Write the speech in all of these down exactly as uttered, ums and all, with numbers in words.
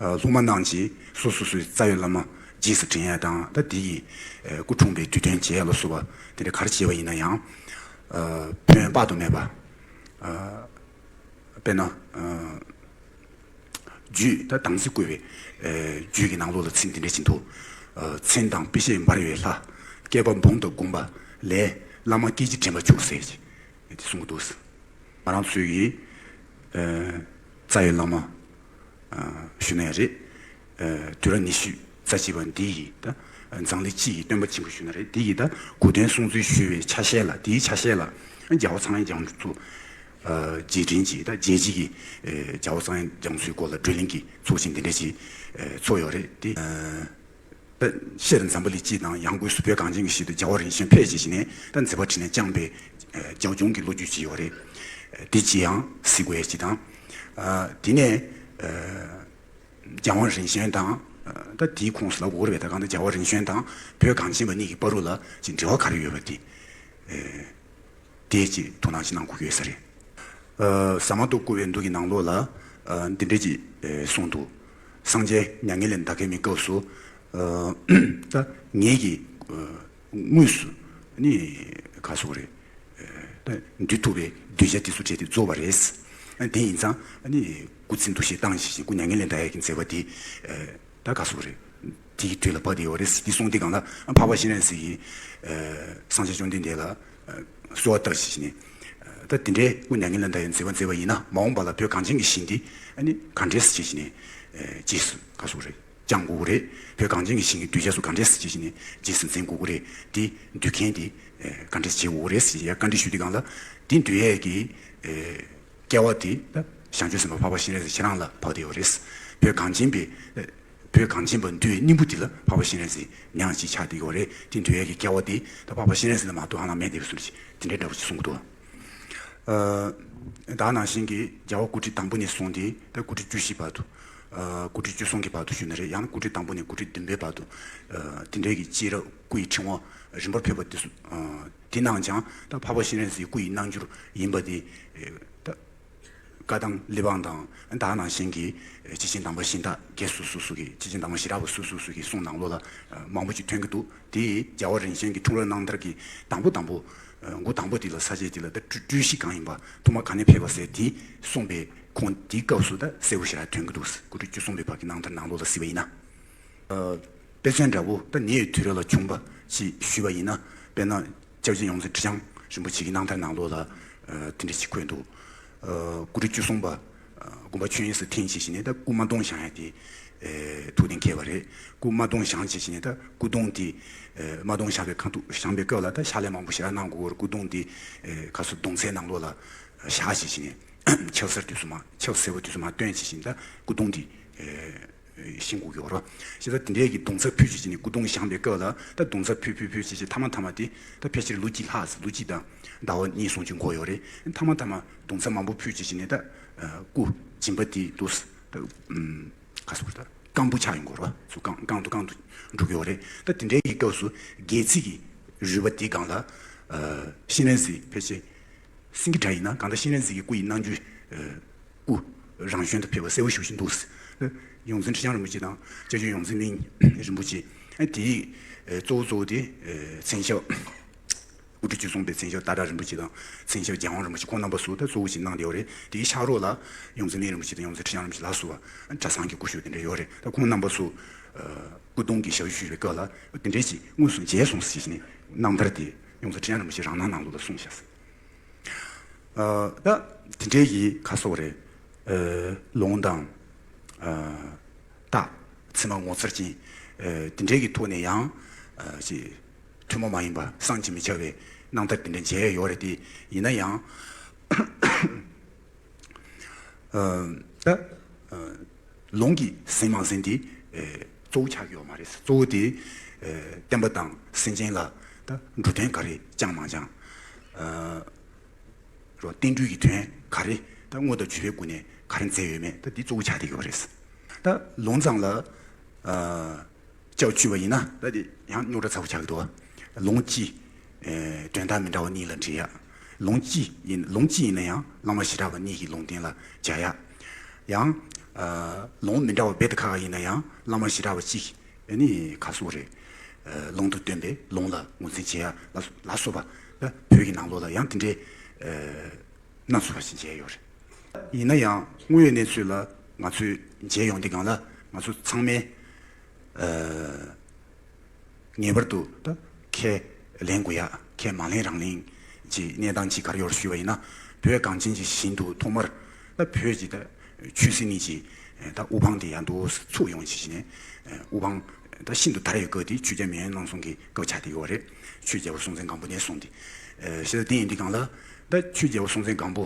སློབ་མ་རྣམས་ཀྱིས་སོ་སོ་སོའི་རྩ་བའི་བླ་མ་རྗེས་སུ་དྲན་ཡ་དང་། ད་དེ་ཡི་སྐུ་འཁྲུངས་པའི་དུས་སྟོན་བྱེད་ཡ་ལ་སོགས་པ་དེ་འདྲ་ག་རེ་བྱས་པ་ཡིན་ན་ཡང་། ཕན་ཡོན་དཔག་ཏུ་མེད་པ། དཔེར་ན། རྒྱུད་ད་དམ་ཚིག་བསྐུལ་བའི་རྒྱུད་ཀྱི་ནང་ལོགས་ལ་ཚིག་འདི་འདྲ་ཅིག་འདུག། མཚན་དང་དཔེ་བྱད་འབར་བའི་ལྷ། བསྐལ་པ་འབུམ་དུ་བསྒོམས་པ་ལས། བླ་མ་སྐད་ཅིག་དྲན་པར་འགྱུར་ཟེར་གྱི་དེ་གསུང་གི་འདུག། ང་རང་ཚོའི་གི་རྩ་བའི་བླ་མ་ཞུ་ན་ཡང་རེད། དུས་རབས་ཉི་ཤུ་རྩ་གཅིག་པ་འདི་ཡི་ད་འཛམ་གླིང་སྤྱི་ཡི་སྟོན་པ་ཆེན་པོ་ཞུ་ན་རེད། འདི་ཡི་ད་གོ་སྟོན་སྲུང་བརྩི་ཞུ་བའི་ཆ་ཤས་ལ། འདིའི་ཆ་ཤས་ལ་རྒྱལ་བ་ཚངས་དབྱངས་རྒྱ་མཚོ། རྗེས་དྲན་གྱི་ད་རྒྱལ་སྤྱི་གི་རྒྱལ་བ་ཚངས་དབྱངས་རྒྱ་མཚོའི་སྐོར་ལ་བགྲོ་གླེང་གི་ཚོགས་ཆེན་འདི་འདྲ་ཞིག་ཚོགས་ཡོད་རེད་དེ། ད་སྤྱིར་འཛམ་བུ་གླིང་སྤྱི་དང་ཡང་སྒོས་སུ་བོད་གངས་ཅན་གྱི་ཞིང་དུ་རྒྱལ་བ་རིམ་བྱོན་ཕེབས་བྱས་ནས་ད་མཛད་པ་འཕྲིན་ལས་བསྐྱངས་པའི་རྒྱབ་ལྗོངས་ཀྱི་ལོ་རྒྱུས་ཅིག་ཡོད་རེད། དེ་ཅི་ཡང་གཟིགས་དགོས་ཡ་ཅིག་དང་། དེ་ནས་རྒྱལ་བ་རིམ་བྱོན་དང་། ད་དེའི་ཁོངས་སུ་ལབ་དགོས་རེད་པས། ད་གང་ལྟར་རྒྱལ་བ་རིམ་བྱོན་དང་བོད་གངས་ཅན་པ་གཉིས་ཀྱི་བར་དུ་ལ་ཅིག་འབྲེལ་བ་ག་རེ་ཡོད་པ་དེ། དེ་ཅིག་དོ་སྣང་ཅིག་གནང་དགོས་ཀྱི་ཡོད་ས་རེད། ཟ་མ་ཏོག་བཀོད་པའི་མདོ་གི་ནང་ལོགས་ལ་འདི་འདྲ་ཅིག་གསུངས་འདུག། སངས་རྒྱས་མྱ་ངན་ལས་འདའ་མཁན་མའི་སྐབས་སུ། ད་ངེད་ཀྱི་དངོས་སུ་ནི་ག་སོགས་རེད། ད་འདུལ་ཐུབ་པའི་གདུལ་བྱ་དེ་ཚོ་བྲལ་ཏེ་རྫོགས་པ་རེད། དེ་ཡིན་ཙང་ནི་སྐུ་ཚེ་འདུ་ཤེས་བཏང་བྱས་ཤིང་སྐུ་མྱ་ངན་ལས་འདའ་ཡག་གི་མཛད་པ་དེ་ད་ག་སོགས་རེད། དེའི་དུས་ལ་བབས་ཏེ་ཡོད་རེད། དེ་གསུངས་དུས་སྒང་ལ་འཕགས་པ་སྤྱན་རས་གཟིགས་ཀྱིས་སངས་རྒྱས་བཅོམ་ལྡན་འདས་ལ་གསོལ་བ་བཏབ་བྱས་ནས། ད་དེ་འདྲའི་སྐུ་མྱ་ངན་ལས་འདའ་ཡག་མཛད་པ་མཛད་པ་ཡིན་ན། མ་འོངས་པ་ལ་བོད་གངས་ཅན་གྱི་ཞིང་འདི་ཨ་ནི་ག་འདྲས་སེ་བྱས་ནས་རྗེས་སུ་ག་སོགས་རེད། བསྐྱང་དགོས་ཀྱི་རེད། བོད་གངས་ཅན་གྱི་ཞིང་གི་གདུལ་བྱ་ཚོ་ག་འདྲས་སེ་བྱས་ནས་རྗེས་སུ་འཛིན་དགོས་ཀྱི་རེད། དེ་འདུལ་མཁན་དེ་ག་འདྲས་བྱེད་དགོས་ཀྱི་རེད་ཟེར་ཡ་བཀའ་འདྲི་ཞུས་དུས་སྒང་ལ། དེ་འདུལ་ཡས་ཀྱི་སྐལ་བ་དེ་ད་བྱང་ཆུབ་སེམས་དཔའ་འཕགས་པ་སྤྱན་རས་གཟིགས་ཁྱེད་རང་ལ་བབས་ཏེ་ཡོད་རེད། བོད་གངས་ཅན་པའི་བོད་གངས་ཅན་པ་འདུལ་བའི་སྙིང་པོ་དེ་ལ་འཕགས་པ་སྤྱན་རས་གཟིགས་མྱང་ཅིག་ཆགས་བསྡད་ཡོད་རེད། དེ་འདུལ་ཡས་ཀྱི་སྐལ་བ་དེ་ད་འཕགས་པ་སྤྱན་རས་གཟིགས་ལ་མ་གཏོགས་ཧ་ལམ་མེད་བསྡད་པའི་བཟོ་འདྲ་ཞིག་དེ་འདྲའི་འདྲ་པོ་ཞིག་གསུང་གི་འདུག། ད་ནང་བཞིན་གྱི་རྒྱལ་བ་སྐུ་ཁྲི་དང་པོ་ནས་བཟུང་སྟེ་ད་སྐུ་ཁྲི་བཅུ་བཞི་བར་དུ། སྐུ་ཁྲི་བཅུ་གསུམ་གྱི་བར་དུ་ཞུ་ན་རེད། ཡང་ན་སྐུ་ཁྲི་དང་པོ་ནས་སྐུ་ཁྲི་བདུན་པའི་བར་དུ། དེ་འདྲའི་གི་སྤྱི་རབས་སྐུ་ཡི་ཕྲེང་བ་རིམ་པར་ཕེབས་པ་དེ་ཚོ། དེ་ནང་ཀྱང་ད་འཕགས་པ་སྤྱན་རས་གཟིགས་སྐུ་ཡི་རྣལ་འབྱོར་ཡིན་པ་དེ། ད་བཀའ་གདམས་གླེགས་བམ་དང་ད་ནང་བཞིན་གྱི་སྤྱི་ཆིངས་དམ་པ་གཞན་དག་སྒེར་སོ་སོ་སོ་གི་སྤྱི་ཆིངས་དམ་པ་ཞི་རགས་པ་སོ་སོ་སོ་གི་གསུང་ནང་ལོགས་ལ་མང་པོ་ཅིག་ཐོན་གྱི་འདུག། དེ་རྒྱལ་བ་རིམ་བྱོན་གྱི་འཁྲུངས་རབས་རྣམ་ཐར་གྱི་དང་པོ་དང་པོ། མགོ་དང་པོ་དེ་ལ་ས་བཅད་དེ་ལ་ད་སྤྲུལ་སྤྲུལ་གཞི་གང་ཡིན་པ་ཐོག་མ་ག་ནས་ཕེབས་པ་ཟེར་དེ་གསུངས་པའི་ཁོངས་དེའི་སྐབས་སུ་ད་གསལ་པོ་ཞེ་དྲག་ཐོན་གྱི་འདུག། སྐུ་ཁྲི་བཅུ་གསུམ་པའི་བར་གྱི་རྣམ་ཐར་ནང་ལོགས་ལ་གཟིགས་པ་ཡིན་ན། དཔེ་མཚོན་འདྲ་པོ་ད་ཉེ་བའི་དུས་རབས་ལ་བྱུང་བ་ཞིག་ཞུས་པ་ཡིན་ན། དཔེར་ན་སྐྱབས་རྗེ་ཡོངས་འཛིན་ཁྲི་བྱང་རིན་པོ་ཆེ་གི་རྣམ་ཐར་ནང་ལོགས་ལ་དེ་འདྲ་ཞིག་འཁོད་འདུག། སྐུ་ཕྲེང་བཅུ་གསུམ་པ་དགོངས་པ་ཆོས་དབྱིངས་སུ་ཐིམ་བྱས་ནས་ད་སྐུ་མ་གདུང་བཞེངས་ཡ་དེ་ཐུགས་གཏན་འཁེལ་བ་རེད། སྐུ་མ་གདུང་བཞེངས་བྱས་ནས་ད་སྐུ་གདུང་དེ་མ་གདུང་བཞེངས་པའི་ཁ་ཐུག་བཞེངས་པའི་སྐབས་ལ་ད་ཕྱག་ལས་མང་པོ་ཞེ་དྲག་གནང་དགོས་པར། སྐུ་གདུང་དེ་ག་སོ་གདུང་ཚད་ནང་ལོགས་ལ་བཞག་བྱས་ནས་ཆབ་གསར་དུས་སུ་མ་ཆབ་སེར་པོ་དུས་སུ་མ་སྟོན་བྱས་ནས་ད་སྐུ་གདུང་དེ། ཤིང་གུག་ཡོད་རོ། ཞེས་ད་དེ་འདྲའི་གི་གདུང་ཚད་ཕུལ་བྱས་ནས་སྐུ་གདུང་བཞེངས་པའི་སྐབས་ལ་ད་གདུང་ཚད་ཕུལ་ཕུལ་ཕུལ་བྱས་བྱས་མཐའ་མ་མཐའ་མ་དེ་ད་ཕལ་ཆེར་ལོ་གཅིག་ལྷག་ཟླ་བ་གཅིག་དང་ཟླ་བ་གཉིས་གསུམ་ཅིག་འགོར་ཡོད་རེད། མཐའ་མ་མཐའ་མ་གདུང་ཚད་མང་པོ་ཕུལ་བྱས་བྱས་ནས་ད་སྐུ་སྦྱིན་པ་དེ་འདུག་ད་ག་སོགས་ད་སྐམ་པོ་ཆགས་ཡོང་གི་རེད་བ། ཚུར་སྐམ་སྐམ་དུ་སྐམ་དུ་འགྲོ་གི་ཡོད་རེད། ད་དེ་འདྲའི་གི་སྐབས་སུ་སྒལ་ཚིགས་ཀྱི་རུས་པ་དེ་སྒང་ལ་སྤྱན་རས་གཟིགས་ཕལ་ཆེར། སེང་གེ་སྒྲ་ཡིན་ན་གང་ལྟར་སྤྱན་རས་གཟིགས་ཀྱི་སྐུ་ཡི་རྣལ་འབྱོར། སྐུ་རང་བྱོན་དུ་ཕེབས་པ་གསལ་པོ་ཞེ་པོ་ཅིག་འདུག། ཡོངས་འཛིན་ཁྲི་བྱང་རིན་པོ་ཆེ་དང་སྐྱབས་རྗེ་ཡོངས་འཛིན་གླིང་རིན་པོ་ཆེ། དེའི་གཙོ་བོ་གཙོ་བོ་དེ་མཚན་ཞབས། སྐུ་ཕྲེང་བཅུ་གསུམ་པའི་མཚན་ཞབས་སྟག་བྲག་རིན་པོ་ཆེ་དང་མཚན་ཞབས་རྒྱལ་དབང་རིན་པོ་ཆེ་ཁོང་རྣམ་པ་ཚོ་ད་གཙོ་བོ་ཞིག་གནང་བསྡད་ཡོད་རེད། དེའི་ཕྱག་རོགས་ལ་ཡོངས་འཛིན་གླིང་རིན་པོ་ཆེ་དང་ཡོངས་འཛིན་ཁྲི་བྱང་རིན་པོ་ཆེ་ལ་སོགས་པ་གྲྭ་ཚང་གི་སྐུ་ཞབས་དེ་འདྲ་ཡོད་རེད། ད་ཁོང་རྣམ་པ་ཚོ་སྐུ་གདུང་གི་ཞབས་ཞུ་ཞུས་པའི་སྐབས་ལ་དེ་འདྲ་ཞིག་དངོས་སུ་མཇལ་སོང་ཟེར་ནས་རྣམ་ཐར་དེ་ཡོངས་འཛིན་ཁྲི་བྱང་རིན་པོ་ཆེ་རང་སྣང་ནང་ལོགས་ལ་གསུངས་བཞག། ད་དེ་འདྲའི་གི་ཁ་སོགས་རེད། ལུང་དང་། རྟགས་ཚད་མ་ངོ་མཚར་ཅན། དེ་འདྲའི་གི་ཐོག་ནས་ཡང་ཅིག་ཐུན་མོང་མ་ཡིན་པ་བསམ་གྱིས་མི་ཁྱབ་པའི་རྣམ་ཐར་དེ་འདྲ་མཇལ་ཡོད་རེད་དེ། ཡིན་ན་ཡང་། ད་ལུང་གིས་ཟིན་མ་ཟིན་དེ་གཙོ་བོ་ཆགས་ཀྱི་ཡོད་མ་རེད། གཙོ་བོ་དེ་བསྟན་པ་དང་སེམས་ཅན་ལ་ད་འགྲོ་དོན་ག་རེ་བསྐྱངས་མ་བསྐྱངས། རོ་བསྟན་འགྲོའི་གི་དོན་ག་རེ་ད་དངོས་དང་བརྗོད་པའི་སྒོ་ནས་ག་རེ་མཛད་ཡོད་མེད་ད་དེ་གཙོ་བོ་ཆགས་བསྡད་ཀྱི་ཡོད་རེད། ད་ལུང་ཙམ་ལ་ལྕགས་གཅུས་པ་ཡིན་ན་ད་དེ་ཡང་རྙོག་དྲ་ཚ་པོ་ཆགས་ཀྱི་འདུག། ལུང་གཅིག་དོན་དག་མི་འདྲ་བ་གཉིས་ལ་འགྲེལ་ཡག། ལུང་གཅིག་ཡིན་ལུང་གཅིག་ཡིན་ན་ཡང་བླ་མ་ཞེ་དྲག་པ་གཉིས་ཀྱི་ལུང་བསྟན་ལ་སྦྱར་ཡག། ཡང་ ལུང་མི་འདྲ་བ་རྦད་དེ་ཁག་ཁག་ཡིན་ན་ཡང་བླ་མ་ཞེ་དྲག་པ་གཅིག་ཨ་ནི་ག་སོགས་རེད། ལུང་དུ་སྟོན་པའི་ལུང་ལ་ངོས་འཛིན་བྱེད་ཡ་ལ་ལ་སོགས་པ་ད་བོད་ཀྱི་ནང་ལོགས་ལ་ཡང་དེ་འདྲའི་སྣ་ཚོགས་པ་ཞིག་མཇལ་ཡོད་རེད། ཡིན་ན་ཡང་དངོས་ཡོད་གནས་ཚུལ་ལ་ང་ཚོས་མཇལ་ཡོང་དུས་སྒང་ལ་ང་ཚོ་ཚང་མས་ངེས་པར་དུ་ད་ཁས་ལེན་དགོས་ཡ། ཁས་མ་ལེན་རང་ལེན་གྱི་གནས་སྟངས་ཅིག་ག་རེ་ཡོད་ཞུས་པ་ཡིན་ན། བོད་གངས་ཅན་གྱི་ཞིང་དུ་ཐོག་མར་ད་བོད་ཀྱི་ད་ཆོས་སྲིད་གཉིས་ཀྱི་ད་དབུ་འཕང་དེ་ཡང་འདུག་ཚུགས་ཡོང་བྱེད་བཞིན་ནས། དབུ་འཕང་ད་ཤིན་ཏུ་དར་བའི་སྐབས་དེ་ཆོས་རྒྱལ་མེས་དབོན་རྣམ་གསུམ་གྱི་སྐབས་ཆགས་བསྡད་ཡོད་རེད། ཆོས་རྒྱལ་པོ་སྲོང་བཙན་སྒམ་པོ་ནས་བཟུང་སྟེ། ཞེས་དེ་ཡིན་དུས་སྒང་ལ་ད་ཆོས་རྒྱལ་པོ་སྲོང་བཙན་སྒམ་པོ་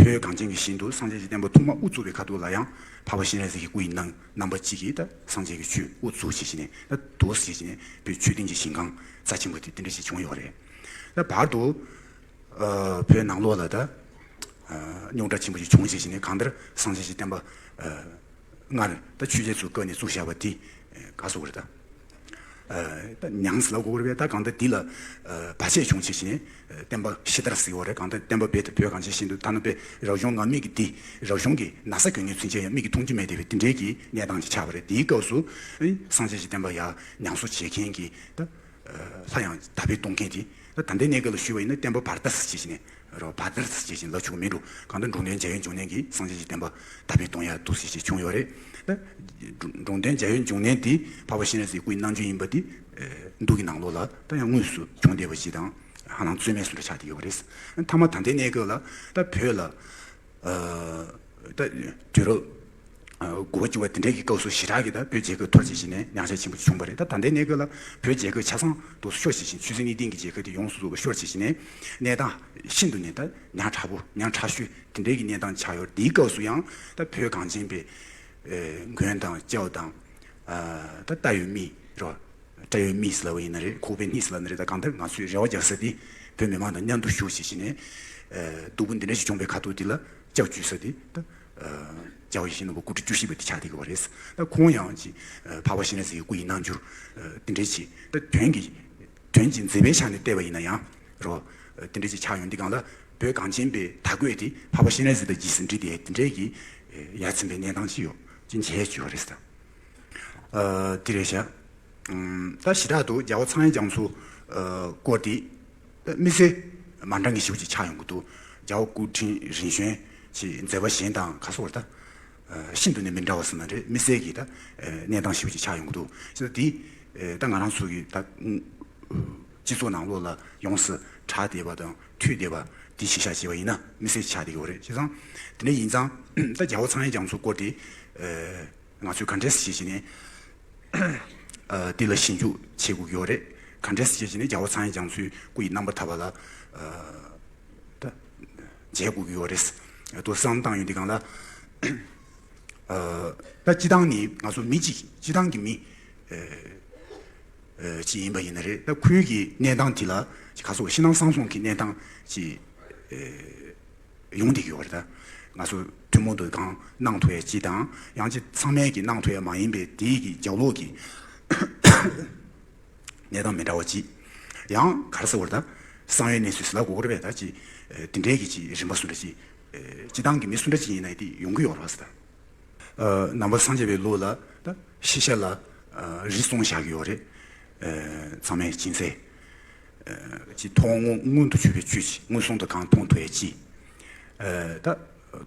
བོད་གངས་ཅན་གྱི་ཞིང་དུ་སངས་རྒྱས་ཀྱི་བསྟན་པ་ཐོག་མ་དབུ་བཙུགས་པའི་ཁ་ཐུག་ལ་ཡང་འཕགས་པ་སྤྱན་རས་གཟིགས་ཀྱི་སྐུ་ཡི་རྣམ་རྣམ་པ་གཅིག་གིས་ད་སངས་རྒྱས་ཀྱི་ཆོས་དབུ་བཙུགས་བྱེད་བཞིན་ནས་ད་འདུག་སེ་བྱེད་བཞིན་ནས་བོད་ཆོས་ལྡན་གྱི་ཞིང་ཁམས་རྩ་ཆེན་པོ་དེ་དེ་འདྲ་ཞིག་བྱུང་ཡོད་རེད། ད་བར་དུ་བོད་ནང་ལོགས་ལ་ད་རྙོག་དྲ་ཆེན་པོ་ཞིག་བྱུང་བྱེད་བཞིན་ནས་གང་ལྟར་སངས་རྒྱས་ཀྱི་བསྟན་པ་སྔར་ད་ཆོས་རྒྱལ་ཚོའི་སྐབས་ནས་བཙུགས་བཞག་པ་དེ་ག་སོགས་རེད་ད། ད་མྱངས་ལ་གོ་དགོས་རེད། ད་གང་ལྟར་འདི་ལ་བར་ཆད་བྱུང་བྱེད་བཞིན་ནས་བསྟན་པ་ཕྱི་དར་ཟེར་བ་རེད། གང་ལྟར་བསྟན་པ་རྦད་དེ་བོད་གངས་ཅན་ཞིང་དུ་ཐ་ན་དཔེ་རབ་བྱུང་ང་མིག་གིས་འདི་རབ་བྱུང་གི་ན་ཚ་གོན་མཁན་ཚུན་ཆད་ཡང་མིག་གིས་མཐོང་རྒྱུ་མེད་བསྡད་པའི་དེ་འདྲའི་གི་གནས་སྟངས་ཅིག་ཆགས་པ་རེད། དེའི་སྐབས་སུ་སངས་རྒྱས་ཀྱི་བསྟན་པ་ཡར་ཉམས་གསོ་བྱེད་མཁན་གྱི་ད་ལྷ་ཡང་དར་སྤེལ་གཏོང་མཁན་དེ་ད་ད་ལྟའི་གནས་སྐབས་ལ་ཞུས་པ་ཡིན་ན་བསྟན་པ་བར་དར་ཟེར་བྱེད་བཞིན་ནས། རོ་བར་དར་ཟེར་བྱེད་བཞིན་ལབ་ཆོག་གི་མི་འདུག་གང་ལྟར་འགྲོ་དོན་འཇམ་དབྱངས་འབྱུང་གནས་ཀྱིས་སངས་རྒྱས་ཀྱི་བསྟན་པ་དར་སྤེལ་གཏོང་ཡ་འདུག་ཟེར་བྱེད་བྱུང་ཡོད་རེད། ད་འགྲོ་དོན་འཇམ་དབྱངས་འབྱུང་གནས་འདི་འཕགས་པ་སྤྱན་རས་གཟིགས་སྐུའི་རྣམ་འགྱུར་ཡིན་པ་འདི་མདོ་གི་ནང་ལོགས་ལ་ད་ཡང་དངོས་སུ་བྱུང་བསྡད་པ་ཞིག་དང་ཧ་ལམ་རྩོད་མེད་བཟོ་འདྲ་ཆགས་བསྡད་ཡོད་པ་རེད། མཐའ་མ་ད་ལྟའི་གནས་སྐབས་ལ་ད་བོད་ལ་ད་དུས་རབས་དགུ་པ་བཅུ་པ་དེ་འདྲའི་གི་སྐབས་སུ་ཞེ་དྲག་གི་ད་བོད་རྒྱལ་ཁབ་འཐོར་བྱེད་བཞིན་ནས་ཉམས་ཆག་ཆེན་པོ་བྱུང་བ་རེད། ད་ད་ལྟའི་གནས་སྐབས་ལ་བོད་རྒྱལ་ཁབ་ཆ་ཚང་དུ་ཤོར་བྱེད་བཞིན། ཆོས་སྲིད་གཉིས་ལྡན་གྱི་རྒྱལ་ཁབ་དེ་ཡོངས་སུ་རྫོགས་པ་ཤོར་བྱེད་བཞིན་ནས་གནས་སྟངས་ཤིན་ཏུ་ནས་ད་ཉག་ཕྲ་པོ་ཉག་ཕྲ་ཤོས་དེ་འདྲའི་གི་གནས་སྟངས་ཆགས་ཡོད་རེད། དེའི་སྐབས་སུ་ཡང་ད་བོད་གངས་ཅན་པའི་མགོན་དང་སྐྱབས་དང་ད་ལྟ་ཡོད་མི་རོ། ལྟ་ཡོད་མི་ཟེར་ལབ་པ་ཡིན་ན་རེད། ཁོག་པའི་སྣེ་ཟེར་ལབ་ན་རེད། ད་གང་ལྟར་ང་ཚོས་རེ་བ་རྒྱག་ས་དེ་བོད་མི་མང་དང་མཉམ་དུ་བཞུགས་ཞེས་བྱས་ནས་སྡུག་པོ་འདི་འདྲ་ཞིག་བྱུང་བའི་ཁ་ཐུག་དེ་ལ་སྐྱབས་བཅོལ་ས་དེ་ད་རྒྱལ་བ་ཡིད་བཞིན་ནོར་བུ་སྐུ་ཕྲེང་བཅུ་བཞི་པ་དེ་ཆགས་བསྡད་ཀྱི་ཡོད་རེད། ད་ཁོང་ཡང་ཅིག་འཕགས་པ་སྤྱན་རས་གཟིགས་ཀྱི་སྐུ་ཡི་རྣལ་འབྱོར་དེ་འདྲ་ཅིག་ད་དོན་གྱི་དོན་གྱི་མཛད་པའི་ཆ་ནས་བལྟས་པ་ཡིན་ན་ཡང་རོ། དེ་འདྲ་ཅིག་ཆགས་ཡོང་དུས་སྒང་ལ་བོད་གངས་ཅན་པའི་དར་རྒུད་དེ་འཕགས་པ་སྤྱན་རས་གཟིགས་དང་རྗེས་སུ་འབྲེལ་ཏེ་དེ་འདྲའི་གི་ཡར་ཕྱིན་པའི་གནས་སྟངས་ཅིག་ཡོད་ཅིག་མཇལ་ཡས་ཅིག་ཡོད་རེད་ད། ཨ་དེ་རེད་ཤག་ཨམ་ད་ཞེ་དྲག་ཏུ་རྒྱལ་བ་ཚངས་དབྱངས་རྒྱ་མཚོ་ཨ་སྐོར་དེ་ད་དམིགས་བསལ་མ་འདྲ་ངེས་ཞེ་པོ་ཅིག་ཆགས་ཡོང་གི་འདུག་རྒྱལ་བ་སྐུ་ཕྲེང་རིམ་བྱོན་གྱི་མཛད་པ་གཞན་དང་ཁ་སོར་ད་ཨ་ཤིན་ཏུ་ནས་མི་འདྲ་བ་ཟེར་ན་རེད། དམིགས་བསལ་གྱི་ད་ཨ་གནས་སྟངས་ཞེ་པོ་ཅིག་ཆགས་ཡོང་གི་འདུག་ཅེས་དེ་ཨ་ད་ང་རང་ཚོ་གི་ད་སྤྱི་ཚོགས་ནང་ལོགས་ལ་ཡོངས་སུ་གྲགས་བསྡད་པ་དང་ཐོས་བསྡད་པ་དེ་གཞི་བཞག་བྱས་པ་ཡིན་ན་དམིགས་བསལ་ཆགས་བསྡད་ཀྱི་ཡོད་རེད། བྱས་ཙང་དེ་འདྲ་ཡིན་ཙང་ད་རྒྱལ་བ་ཚངས་དབྱངས་རྒྱ་མཚོ་སྐོར་དེ་ཨ། ང་ཚོས་ག་འདྲས་བྱས་བྱས་ནས་ཨ་འདི་ལ་ཞིབ་འཇུག་བྱེད་དགོས་ཀྱི་ཡོད་རེད། ག་འདྲས་བྱས་བྱས་ནས་རྒྱལ་བ་ཚངས་དབྱངས་རྒྱ་མཚོའི་སྐུ་ཡི་རྣམ་པར་ཐར་པ་ལ་ཨ་ད་མཇལ་དགོས་ཀྱི་ཡོད་རེད། ད་བསམ་བཏང་ཡོང་དུས་སྒང་ལ་ཨ་ད་སྤྱི་བཏང་ནི་ང་ཚོ་མི་གཅིག་སྤྱི་བཏང་གི་མི་ཨ་ཅིག་ཡིན་པ་ཡིན་ན་རེད། ད་ཁོའི་གི་གནས་སྟངས་དེ་ལ་ཅིག་ག་ཚོད་ཕྱི་ནང་གསང་གསུམ་གྱི་གནས་སྟངས་ཅིག་ཨ། ཡོང་བསྡད་ཀྱི་ཡོད་རེད། ད་ང་ཚོ་ཐུན་མོང་དུ་གང་གནང་ཐུབ་ཡ་ཅིག་དང་ཡང་ཅིག་ཚང་མས་ཀྱི་གནང་ཐུབ་ཡ་མ་ཡིན་པའི་དེའི་གི་རྒྱབ་ལོགས་ཀྱི་གནས་སྟངས་མི་འདྲ་བ་ཅིག་ཡང་ག་རེ་ཟེར་བ་རེད། ད་གསང་བའི་གནས་ཚུལ་ཟེར་ལབ་དགོས་རེད་པས། ད་ཅིག་དེ་འདྲའི་གི་ཅིག་རིམ་པ་སུ་འདྲ་ཅིག་སྤྱི་བཏང་གི་མི་སུ་འདྲ་ཅིག་ཡིན་ན་དེ་ཡོང་གི་ཡོད་རེད་ཟེར། ད་ནང་པ་སངས་རྒྱས་པའི་ལུགས་ལ་ད་ཤེས་བྱ་ལ་རིགས་གསུམ་བཞག་གི་ཡོད་རེད། ཚང་མས་ཅིག་ཚེ། ཅིག་མཐོང་བ་མངོན་མངོན་དུ་གྱུར་པའི་ཆོས་ཅིག་མངོན་སུམ་དུ་གང་མཐོང་ཐུབ་ཡ་ཅིག་ད་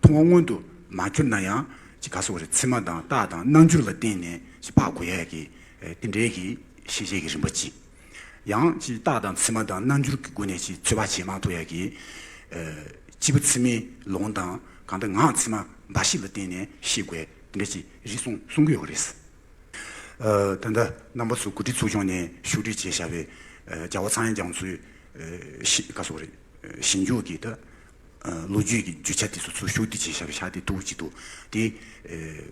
མཐོང་བ་མངོན་དུ་མ་གྱུར་ན་ཡང་ཅིག་ག་སོགས་རེད། ཚད་མ་དང་རྟགས་དང་རྣལ་འབྱོར་ལ་བརྟེན་ནས་ཅིག་དཔག་དགོས་ཡ་གི་དེ་འདྲའི་གི་ཤེས་བྱའི་གི་རིམ་པ་ཅིག་ཡང་ཅིག་རྟགས་དང་ཚད་མ་དང་རྣལ་འབྱོར་གྱི་སྒོ་ནས་ཅིག་ཚོད་དཔག་བྱེད་མ་ཐུབ་ཡ་གི་སྤྱི་པ་ཚད་མའི་ལུང་དང་གང་ལྟར་ངག་ཚད་མ་འབའ་ཞིག་ལ་བརྟེན་ནས་ཤེས་དགོས་དེ་འདྲ་ཅིག་རིགས་གསུམ་གསུང་གི་ཡོད་རེད། ད་ལྟ་རྣམ་པ་ཚོ་གོ་སྒྲིག་ཚོགས་ཆུང་ནས་ཞུ་སྒྲིག་བྱས་བཞག་པའི་རྒྱལ་བ་ཚངས་དབྱངས་རྒྱ་མཚོའི་ཤི་ག་སོགས་རེད། ཞིབ་འཇུག་གི་ད་ལོ་རྒྱུས་ཀྱི་རྒྱུ་ཆ་དེ་ཚོ་ཚུར་ཞུ་སྒྲིག་བྱས་བཞག་པའི་ཤག་དེ་འདུག་ཅིག་འདུག་དེ་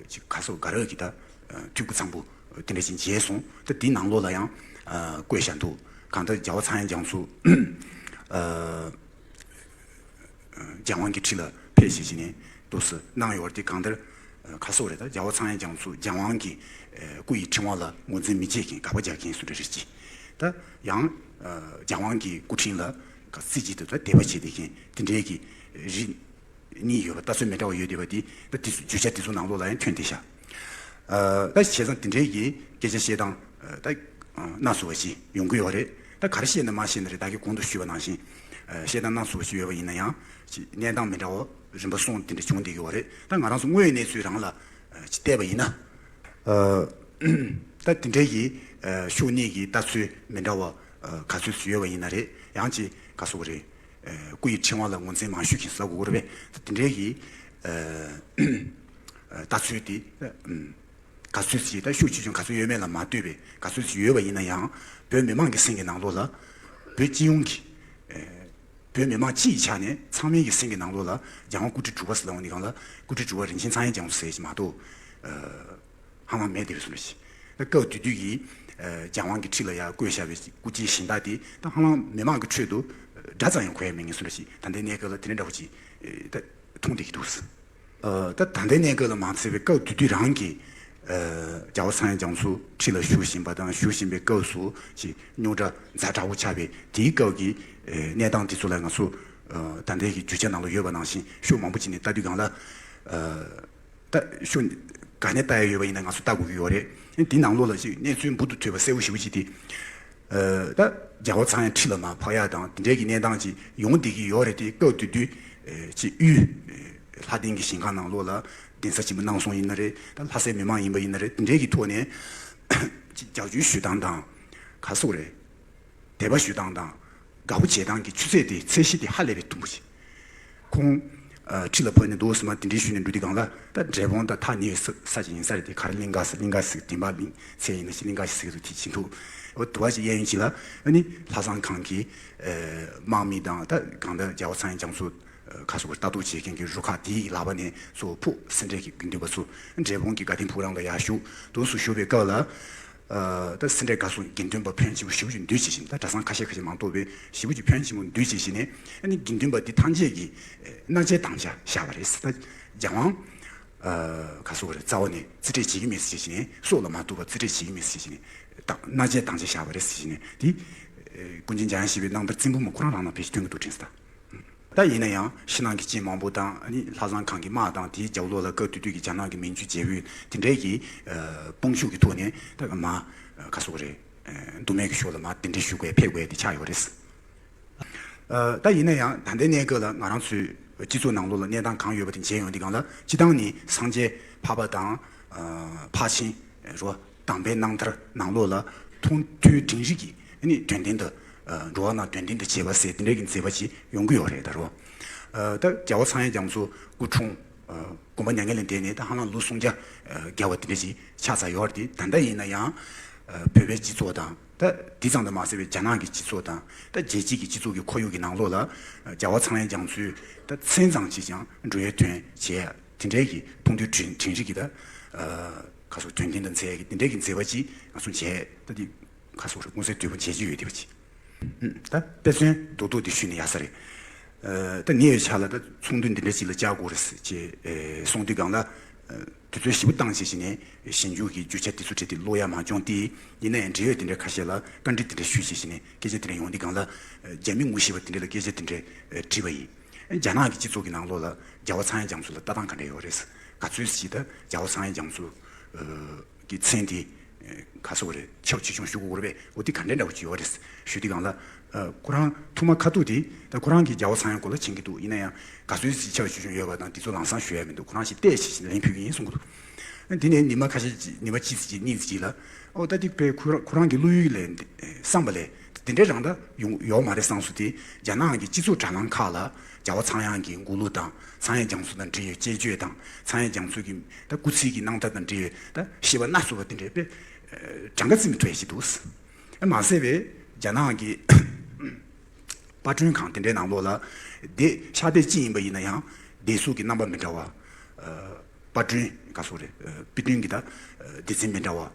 ཅིག་ག་སོགས་དགའ་རབ་ཀྱི་ད་འཐུས་སྒོ་ཚང་པོ་དེ་འདྲ་ཞིག་མཇལ་སོང་། ད་དེའི་ནང་ལོགས་ལ་ཡང་བཀོད་བཞག་འདུག་གང་ལྟར་རྒྱལ་བ་ཚངས་དབྱངས་རྒྱ་མཚོ། རྒྱལ་དབང་གི་ཁྲི་ལ་ཕེབས་བྱས་བྱས་ནས་འདུག་སེ་གནང་ཡོད་རེད། དེ་གང་ལྟར་ཁ་སོག་རེད། ད་རྒྱལ་བ་ཚངས་དབྱངས་རྒྱ་མཚོ་རྒྱལ་དབང་གི་སྐུ་ཡི་ཕྲེང་བ་ལ་ངོས་འཛིན་མི་བྱེད་མཁན་དགག་པ་རྒྱག་མཁན་སུ་རེ་རེ་ཅིག་ད་ཡང་རྒྱལ་དབང་གི་སྐུ་ཕྲེང་ལ་ག་རྩེ་གཅིག་ཏུ་ད་དད་པ་བྱེད་བསྡད་མཁན་དེ་འདྲའི་གི་རིགས་ གཉིས་ཡོད་པ། ལྟ་ཚུལ་མི་འདྲ་བ་ཡོད་བསྡད་པ་དེ་ད་དེ་ཚོ་བརྗོད་བྱ་དེ་ཚོ་ནང་ལོགས་ལ་ཡང་ཐོན་བསྡད་ཤག་ཨ། ད་བྱས་ཙང་དེ་འདྲའི་གི་སྐད་ཆ་བཤད་སྟངས་ད་སྣ་ཚོགས་པ་ཞིག་ཡོང་གི་ཡོད་རེད། ད་ག་རེ་བཤད་ན་མ་བཤད་ན་རེད། ད་གིན་གོང་དུ་ཞུས་པ་ནང་བཞིན་བཤད་སྟངས་སྣ་ཚོགས་པ་ཞིག་ཡོད་པ་ཡིན་ན་ཡང་ཅིག་གནས་སྟངས་མི་འདྲ་བ་རིམ་པ་གསུམ་དེ་འདྲ་བྱུང་བསྡད་ཀྱི་ཡོད་རེད། ད་ང་རང་ཚོ་དངོས་ཡོད་གནས་ཚུལ་རང་ལ་ཅིག་བལྟས་པ་ཡིན་ན། ཨ། ད་དེ་འདྲའི་གི་ཕྱོགས་གཉིས་ཀྱི་ལྟ་ཚུལ་མི་འདྲ་བ་ག་ཚོད་ཅིག་ཡོད་པ་ཡིན་ན་རེད། ཡང་ཅིག་ག་ཟེར་དགོས་རེད། སྐུ་ཡི་ཕྲེང་བ་ལ་ངོས་འཛིན་མང་ཤོས་ཀྱིས་ཟེར་དགོས་རེད་པས། དེ་འདྲའི་གི་ལྟ་ཚུལ་དེ་ག་ཚོད་ཅིག་ད་ཤུགས་ཆེ་ཆུང་ག་ཚོད་ཡོད་མེད་ལ་མ་ལྟོས་པའི་ག་ཚོད་ཅིག་ཡོད་པ་ཡིན་ན་ཡང་། བོད་མི་མང་གི་སེམས་ཀྱི་ནང་ལོགས་ལ་བོད་སྤྱི་ཡོངས་ཀྱི་བོད་མི་མང་སྤྱི་ཡི་ཆ་ནས་ཚང་མའི་གི་སེམས་ཀྱི་ནང་ལོགས་ལ་རྒྱལ་དབང་སྐུ་ཕྲེང་དྲུག་པ་ཟེར་ལབ་ཡོང་དུས་སྒང་ལ་སྐུ་ཕྲེང་དྲུག་པ་རིན་ཆེན་ཚངས་དབྱངས་རྒྱ་མཚོ་ཟེར་ཞིག་མ་གཏོགས་ཧ་ལམ་མེད་བསྡད་པའི་བཟོ་འདྲ་ཞིག་ད་སྐབས་དེ་དུས་ཀྱི་རྒྱལ་དབང་གི་འཁྲིས་ལ་ཡར་བཀོད་བཞག་པའི་སྐུ་ཕྲེང་གཞན་དག་དེ་ད་ཧ་ལམ་མི་མང་གི་ཁྲོད་དུ་སྒྲ་ཙམ་ཡང་གོ་ཡ་མེད་མཁན་བཟོ་འདྲ་ཞིག་ད་ལྟའི་གནས་སྐབས་ལ་དེ་འདྲ་འདྲ་བོ་ཅིག་ད་མཐོང་བསྡད་ཀྱི་འདུག་ད་ད་ལྟའི་གནས་སྐབས་ལ་མ་ཚད་པའི་སྐབས་དེ་དུས་རང་གི་རྒྱལ་བ་ཚངས་དབྱངས་རྒྱ་མཚོ་འཁྲིས་ལ་བཞུགས་བཞིན་པ་དང་། བཞུགས་བཞིན་པའི་སྐབས་སུ་ཅིག་རྙོག་དྲ་ཛ་དྲག་པོ་ཆགས་པའི་དེའི་སྐབས་ཀྱི་གནས་སྟངས་དེ་ཚོ་ལ་ང་ཚོ་ད་ལྟའི་གི་བརྗོད་བྱ་ནང་ལ་ཡོད་པ་ནང་བཞིན་ཕྱོགས་མང་པོ་ཅིག་ནས་ལྟ་དུས་སྒང་ལ། ད་ཤོ་ག་ནས་ལྟ་ཡ་ཡོད་པ་ཡིན་ན་ང་ཚོ་ལྟ་དགོས་ཀྱི་ཡོད་རེད། དེའི་ནང་ལོགས་ལ་ཅིག་གནས་ཚུལ་འབུར་དུ་ཐོན་པ་གསལ་པོ་ཞེ་པོ་ཅིག་དེ། ད་རྒྱལ་བ་ཚངས་དབྱངས་ཁྲི་ལ་མར་འཕགས་ཡ་དང་དེ་འདྲའི་གི་གནས་སྟངས་ཅིག་ཡོང་བསྡད་ཀྱི་ཡོད་རེད་དེ། སྐབས་དེ་དུས་ཅིག་དབུས་ལྷ་ལྡན་གྱི་ཞིང་ཁམས་ནང་ལོགས་ལ་གདན་ས་ཆེན་པོ་གནང་སོང་ཡིན་ན་རེད། ད་ལྷ་སའི་མི་མང་ཡིན་པ་ཡིན་ན་རེད། དེ་འདྲའི་གི་ཐོག་ནས་ཅིག་རྒྱབ་སྐྱོར་ཞུ་སྟངས་དང་ག་སོག་རེད། དད་པ་ཞུ་སྟངས་དང་དགའ་པོ་བྱེད་སྟངས་ཀྱི་ཆུ་ཚད་དེ་ཚད་གཞི་དེ་ཧ་ལས་པའི་མཐོན་པོ་ཞིག་ཁོང་ཁྲི་ལ་བབས་ནས་འདུག་སེ་མར་དེ་འདྲའི་ཞུས་ནས་འགྲོ་དུས་སྒང་ལ། ད་འབྲས་སྤུངས་དང་ཐག་ཉེ་བའི་ས་ས་ཅིག་ཡིན་ས་རེད་དེ། ག་རེ་གླིང་ག་ཟེར། གླིང་ག་ཟེར། བདེན་པ་གླིང་ཚལ་ཡིན་ན་ཞིག་གླིང་ག་ཞིག་ཟེར་གི་འདུག་དེ་བྱེད་འདུག་འོ་དུ་བ་ཞིག་གཡས་གཡོན་ཅིག་ལ་ཨ་ནི་ལྷ་བཟང་ཁང་གི་དམག་མི་དང་། ད་གང་ལྟར་རྒྱལ་བ་ཚངས་དབྱངས་རྒྱ་མཚོ་ག་སོག་ལྟ་རྟོག་བྱེད་མཁན་གྱི་རུ་ཁག་དེའི་ལག་པ་ནས་གཙོ་བོ་ཕུག་སེ་འབྲས་ཀྱི་དགེ་འདུན་པ་ཚོ་འབྲས་སྤུངས་ཀྱི་དགའ་ལྡན་ཕོ་བྲང་ལ་ཡར་བཞུགས། འདུག་སེ་བཞུགས་པའི་སྐབས་ལ། ད་སེ་འབྲས་དགའ་གསུམ་དགེ་འདུན་པ་ཕོན་ཆེན་པོ་ཞེ་པོ་ཅིག་འདུས་བྱས་ཤིང་། ད་གྲྭ་ཚང་ཁ་ཤས་ཁ་ཤས་མ་གཏོགས་པའི་ཞེ་པོ་ཅིག་ཕོན་ཆེན་པོ་འདུས་བྱས་ཤིང་ནས། ཨ་ནི་དགེ་འདུན་པ་འདི་ཐམས་ཅད་ཀྱིས་གནང་ཆའི་དམ་བཅའ་བཞག་པ་རེད། ད་རྒྱལ་དབང་ག་སོག་རེད། རྩ་བ་ནས་རྩིས་སྤྲད་བྱེད་ཀྱི་མེད་ཟེར་བྱས་ནས། སྲོག་ལ་མ་ཐུག་པར་རྩིས་སྤྲད་བྱེད་ཀྱི་མེད་ཟེར་བྱས་ནས། ད་གནང་ཆའི་དམ་བཅའ་བཞག་པ་རེད་ཟེར་བྱས་ནས། དེ་ཀུན་མཁྱེན་འཇམ་དབྱངས་བཞད་པའི་རྣམ་ཐར་རྩེ་འབུམ་མ་ཁོ་རང་རང་ནང་ཕལ་ཆེར་ཐོན་གྱི་འདུག་དྲན་སོང་ད། ད་ཡིན་ན་ཡང་ཕྱི་ནང་གི་སྐྱེས་མང་པོ་དང་། ཨ་ནི་ལྷ་བཟང་ཁང་གི་དམག་དང་། དེའི་རྒྱབ་ལོགས་ལ་སྐབས་དེ་དུས་ཀྱི་རྒྱ་ནག་གི་མན་ཇུ་བྱེད་པོའི་དེ་འདྲའི་གི་དཔུང་ཤུགས་ཀྱི་ཐོག་ནས། ད་མར་ག་སོག་རེད། མདོ་སྨད་ཀྱི་ཕྱོགས་ལ་མར་གདན་འདྲེན་ཞུ་དགོས་ཕེབས་དགོས་དེ་ཆགས་ཡོད་རེད། ད་ཡིན་ན་ཡང་ད་ལྟའི་གནས་སྐབས་ལ་ང་རང་ཚོའི་སྤྱི་ཚོགས་ནང་ལོགས་ལ་གནས་སྟངས་གང་ཡོད་པ་དེ་མཇལ་ཡོང་དུས་སྒང་ལ། སྤྱིར་བཏང་ནི་སངས་རྒྱས་འཕགས་པ་དང་འཕགས་ཆེན་རོ། དམ་པའི་རྣམ་ཐར་ནང་ལོགས་ལ་མཐོང་ཐོས་དྲན་རིག་གི་ཨ་ནི་དོན་ལྡན་དང་། འགྲོ་བ་རྣམས་དོན་ལྡན་དུ་བྱེད་པ་ཟེར་དེ་འདྲའི་གི་མཛད་པ་ཅིག་ཡོང་གི་ཡོད་རེད་ད་རོ། ད་རྒྱལ་བ་ཚངས་དབྱངས་རྒྱ་མཚོ་སྐུ་འཁྲུངས་དགོངས་པ་མྱ་ངན་ལས་འདས་ནས་ད་ཧ་ལམ་ལོ་སུམ་བརྒྱ་བརྒལ་བ་དེ་འདྲ་ཅིག་ཆགས་ཚར་ཡོད་རེད་དེ། ད་ལྟ་ཡིན་ན་ཡང་བོད་པའི་སྤྱི་ཚོགས་དང་། ད་དེ་ཙམ་དུ་མ་ཟད་པའི་རྒྱ་ནག་གི་སྤྱི་ཚོགས་དང་། ད་རྒྱལ་སྤྱི་གི་སྤྱི་ཚོགས་ཀྱི་ཁོར་ཡུག་གི་ནང་ལོགས་ལ་རྒྱལ་བ་ཚངས་དབྱངས་རྒྱ་མཚོའི་ད་མཚན་ཙམ་ཅིག་ཀྱང་འགྲོ་བའི་དོན་བྱས་དེ་འདྲའི་གི་མཐོང་ཐོས་དྲན་དྲན་རིག་གི་ད་ག་སོག་དོན་ལྡན་དུ་མཛད་ཀྱི་དེ་འདྲའི་གི་མཛད་པ་ཅིག་ང་ཚོ་མཇལ། ད་དེ་ག་སོག་རེད། མངོན་གསལ་དོད་པོ་མཇལ་རྒྱུ་ཡོད་དེ་བ་ཅིག་ད་དཔེ་མཚོན་རྡོག་རྡོག་དེ་ཞུས་ནས་ཡག་ས་རེད། ད་ངས་ཡོད་ཆ་ལ་ད་ཚོགས་འདུ་འདི་འདྲ་ཅིག་ལ་བཅར་དགོས་རེད་ཅེས་གསུངས་དུས་སྒང་ལ། དུས་ཚོད་ཞིབ་པོ་བཏང་བྱས་བྱས་ནས་ཞིབ་འཇུག་གི་རྒྱུ་ཆ་དེ་ཚོ་བྲིས་ཏེ་ཀློག་ཡ་མ་བྱུང་སྟེ། ཡིན་ན་ཡང་འབྲེལ་ཡོད་དེ་འདྲ་ཁ་ཤས་ལ་བཀའ་འདྲི་དེ་འདྲ་ཞུས་བྱས་བྱས་ནས་སྐད་ཆ་དེ་འདྲ་ཡོང་དུས་སྒང་ལ། རྒྱ་མི་ངོ་ཤེས་པ་དེ་འདྲ་ལ་སྐད་ཆ་དེ་འདྲ་དྲིས་པ་ཡིན། རྒྱ་ནག་གི་སྤྱི་ཚོགས་ཀྱི་ནང་ལོགས་ལ་རྒྱལ་བ་ཚངས་དབྱངས་རྒྱ་མཚོ་ལ་ལྟ་སྟངས་ག་འདྲ་ཡོད་རེད། ག་ཚོད་ཅིག་ད་རྒྱལ་བ་ཚངས་དབྱངས་རྒྱ་མཚོ་གི་མཚན་དེ་ག་སོག་རེད། ཁྱབ་ཆེ་ཆུང་ཞུ་དགོས་རེད་པས། འོ་དེ་ག་འདྲ་འདྲ་བོ་ཅིག་ཡོད་རེད་ཞུ་དུས་སྒང་ལ། ཁོ་རང་ཐུགས་མ་ཁ་ཐུག་དེ་ད་ཁོ་རང་གིས་རྒྱལ་བ་ཚངས་དབྱངས་སྐོར་ལ་མཁྱེན་གྱི་འདུག་ཡིན་ན་ཡང་ག་ཚོད་ཅིག་ཁྱབ་ཆེ་ཆུང་ཡོད་པ་དང་དེ་ཚོ་ལམ་སང་ཞུ་ཡ་མི་འདུག་ཁོ་རང་ཞིག་བལྟས་ཤིག་ལན་ཕུལ་གྱི་ཡིན་གསུང་གི་འདུག་དེ་ནས་ཉི་མ་ཁ་ཤས་ཅིག་ཉི་མ་གཅིག་ཅིག་གཉིས་ཅིག་ལ། ཨོ་ད་དེ་བས་ཁོ་རང་ཁོ་རང་གི་བློ་ཡུལ་ལས་བསམ་པ་ལས་དེ་འདྲའི་རང་ད་ཡོང་ཡོད་མ་རེད་བསམ་སོང་སྟེ། རྒྱ་ནག་གི་སྤྱི་ཚོགས་དྲ་ལམ་ཁག་ལ་རྒྱལ་བ་ཚངས་དབྱངས་ཀྱི་མགུར་གླུ་དང་། ཚངས་དབྱངས་རྒྱ་མཚོ་དང་འབྲེལ་བའི་དཔྱད་བརྗོད་དང་། ཚངས་དབྱངས་རྒྱ་མཚོ་གི་ད་སྐུ་ཚེ་གི་རྣམ་ཐར་དང་འབྲེལ་བའི་ད་བཤད་པ་སྣ་ཚོགས་པ་དེ་འདྲའི་དཔེ་གྲངས་ཀ་རྩིས་མི་ཐུབ་ཡ་ཞིག་འདུག་མ་ཟད་པའི་རྒྱ་ནག་གི་པར་སྐྲུན་ཁང་དེ་འདྲའི་ནང་ལོགས་ལ། དེ་ཕྱག་དེབ་ཅིག་ཡིན་པ་ཡིན་ན་ཡང་དེབ་གཟུགས་ཀྱི་རྣམ་པ་མི་འདྲ་བ། པར་སྐྲུན་ག་སོག་རེད། པར་སྐྲུན་གྱི་ད་སྡེ་ཚན་མི་འདྲ་བ།